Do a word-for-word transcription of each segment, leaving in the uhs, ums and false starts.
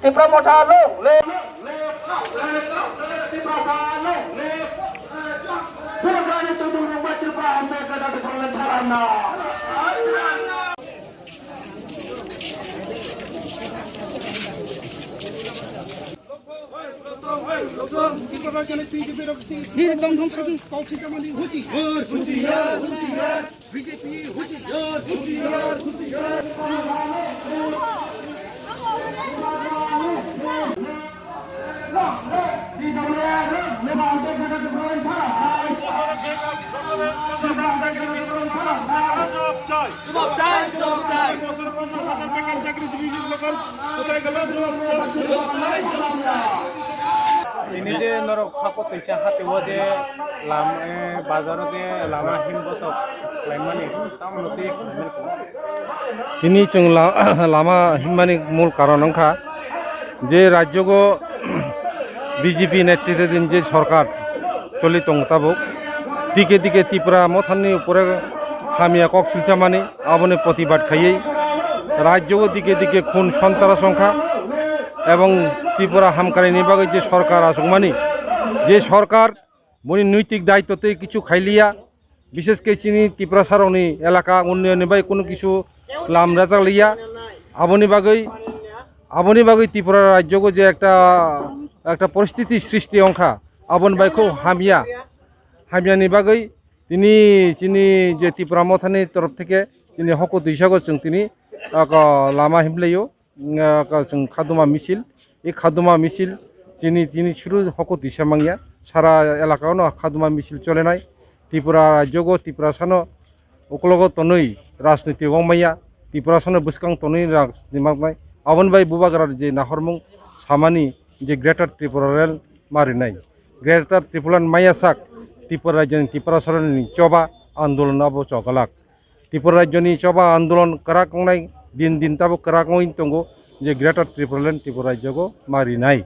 Tipra Motha long live. Tiprasa long live. Bubagrani tongthoknangbai Tripura haste gada Tipraland salamna. Biri tongthok thagi. Kausi kamani husi. Husi. B J P husiar, husiar, husiar. Jawab chai, jawab chai. বছর পঞ্চাশ হাজার বেকার চাকরিজীবী লোকের কোথায় গেল? জবাব চাই। Tini je norok hako twisa hatio je lama, eh, bazaro je lama himbotok khlaimani, tamoni twi khlaimani. Tini chwng la-, lama himmani mul karon wngkha je rajyogo B J P netrite din je sorkar choli tongo tabuk, dike dike Tipra mothani upore hamya kok silchamani, aboni protibad khaiwi rajyogo dike dike khun sontras wngkha, ebong Tripura hamkaraini bagwi je sorkar achukmani, je sorkar boni noitik daitto tei kichu khailiya, bishesh khe chini Tiprasarokni elaka unnayonni bai kunu kichu lam rajak liya, aboni bagwi, aboni bagwi Tripura rajyogo je ekta, ekta poristiti srishti wngkha, aboni bai khub hamya, hamyani bagwi tini chini je Tipra mothani torof theke chini hoko twisago chwng tini, ah, ko lama himlaio. Wngkha chwng khaduma misil, e khaduma misil chini, chini suru hoko tisa mangya, sara elaka ono khaduma misil cholenai. Tripura rajyogo, Tiprasano uklogo tonwi rajniti wngmaya, Tiprasano bwskang tonwi rajniti mangnai. Aboni bai bubagra je nahormung samani je Greater Tripura Land ma rinai. Greater Tripura Land maya sak Tripura rajyoni Tiprasaroni choba andolon abo chogalak. Tripura rajyoni choba andolon kwrak wngnai, din din tabuk kwrak wngwi tongo je Greater Tripura Land Tripura rajyogo ma rinai.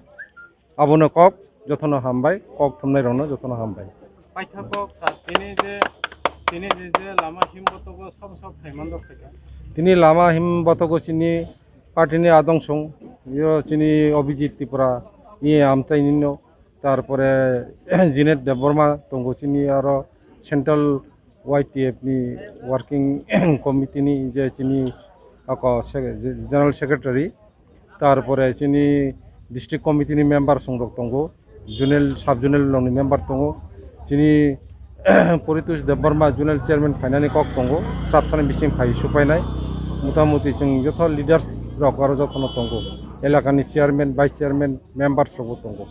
Abono kok jotono hambai, kok thumnairokno jotono hambai. Paitha kok sa, tini je, tini je, je lama himbotogo sob sob khaimando khaikha. Tini lama himbotogo chini party ni adong song, yo chini Abhijit Tripura, iye amchai nino, tarpore Jinet Debbarma tongo chini aro Central Y T F ni working committee ni je chini ako se-, je-, general secretary, tarpore chini district committee ni member songrok tongo, zonal, sub zonal rokni member tongo, chini Poritosh Debbarma zonal chairman phainani kok tongo, srapsani bising phai supainai, motamuti chwng joto leaders rok aro jotono tongo, elakani chairman, vice chairman, members rokbo tongo.